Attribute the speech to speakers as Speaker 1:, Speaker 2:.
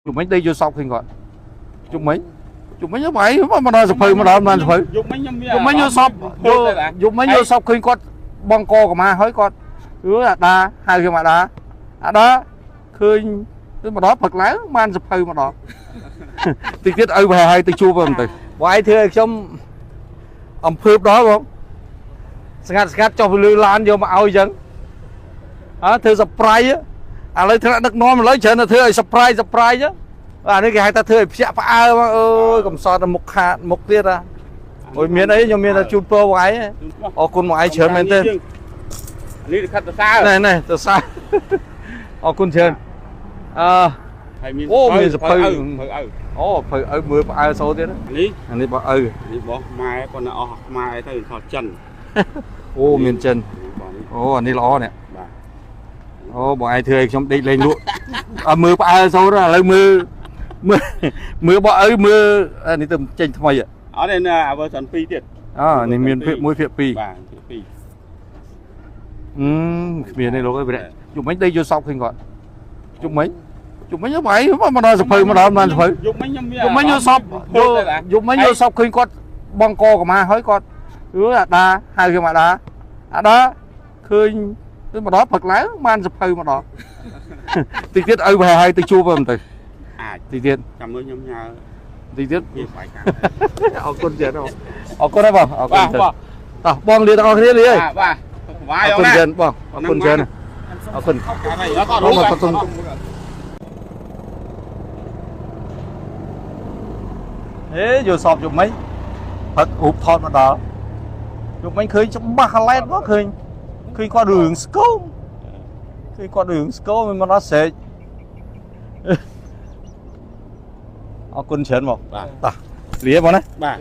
Speaker 1: យប់មិញដេកយល់សពឃើញគាត់យប់មិញយប់មិញបាយមកដល់សភៅមកដល់បានសភៅ
Speaker 2: យប់មិញខ្ញុំមាន
Speaker 1: យប់មិញយល់សពយប់មិញយល់សពឃើញគាត់បងកកម្មាហើយគាត់អឺអាដាហៅខ្ញុំអាដាអាដាឃើញមកដល់ព្រឹកឡើងបានសភៅមកដល់តិចទៀតឪប្រហែលឲ្យទៅជួបហ្នឹងទៅវាយធ្វើឲ្យខ្ញុំអំភើបដល់បងស្ងាត់ស្ងាត់ចុះពីលើឡានយកមកឲ្យអញ្ចឹងអើធ្វើ surprise ឥឡូវថ្នាក់ដឹកនាំឥឡូវច្រើនតែធ្វើឲ្យ surprise surprise អានេះគេហៅថាធ្វើឲ្យភ្ញាក់ផ្អើលមកអើយកំសត់ទៅមុខខាតមុខទៀតអាអូយមានអីខ្ញុំមានតែជូនពរបងឯងអរគុណបងឯងច្រើនមែនទេ
Speaker 2: នេះខិតសរសើរ
Speaker 1: ណែណែទៅសាអរគុណច្រើនអឺ
Speaker 2: ហើយមាន
Speaker 1: អូមានសភៅ
Speaker 2: ឪឪ
Speaker 1: អូភៅឪមើលផ្អើលសូទៀត
Speaker 2: នេះ
Speaker 1: អានេះបងឪ
Speaker 2: នេះបោះម៉ែប៉ុន្តែអស់ខ្មែរទៅថតចិន
Speaker 1: អូមានចិន
Speaker 2: បងនេះ
Speaker 1: អូអានេះល្អនេះ
Speaker 2: បាទ
Speaker 1: អូបងឯងធ្វើឲ្យខ្ញុំដេកលេងលក់អើមើលផ្អើលសូឥឡូវមើលមើលមើលបងឪមើលអានេះទៅចេញថ្មី
Speaker 2: អត់ទេណាអា version 2ទៀត
Speaker 1: អនេះមានភាគ1ភាគ2
Speaker 2: បាទភាគ2
Speaker 1: អឺគ្មានទេលោកអើយយប់មិញដេកយល់សពឃើញគាត់យប់មិញយប់មិញបាយមកដល់សភៅមកដល់បានសភៅ
Speaker 2: យប់មិញខ្ញុំមាន
Speaker 1: យប់មិញយល់សពយប់មិញយល់សពឃើញគាត់បងកកម្មាហើយគាត់អឺអាដាហៅខ្ញុំអាដាអាដាឃើញមកដល់ព្រឹកឡើងបានសភៅមកដល់តិចទៀតឪប្រហែលឲ្យទៅជួបហ្នឹងទៅ
Speaker 2: អាច
Speaker 1: តិចទៀត
Speaker 2: ចាំមើលខ្ញុំញើ
Speaker 1: តិចទៀត
Speaker 2: វាបាយកា
Speaker 1: អរគុណច្រើនអរគុណហើយបងអរគុណ
Speaker 2: បាទបង
Speaker 1: តោះបងលាទាំងអស់គ្នាលាហើយ
Speaker 2: បាទបាទបាយ
Speaker 1: អរគុណច្រើនបងអរគុណច្រើនអរគុណ
Speaker 2: ហើយអត់
Speaker 1: អូមកតុង ហេយល់សពយប់មិញផឹករូបថតមកដល់យប់មិញឃើញច្បាស់កឡែតមកឃើញឃើញគាត់រឿងស្គមឃើញគាត់រឿងស្គមមិនមកដល់ស្រែកអរគុណច្រើនមក
Speaker 2: បាទ
Speaker 1: តោះលាបងណា
Speaker 2: បាទ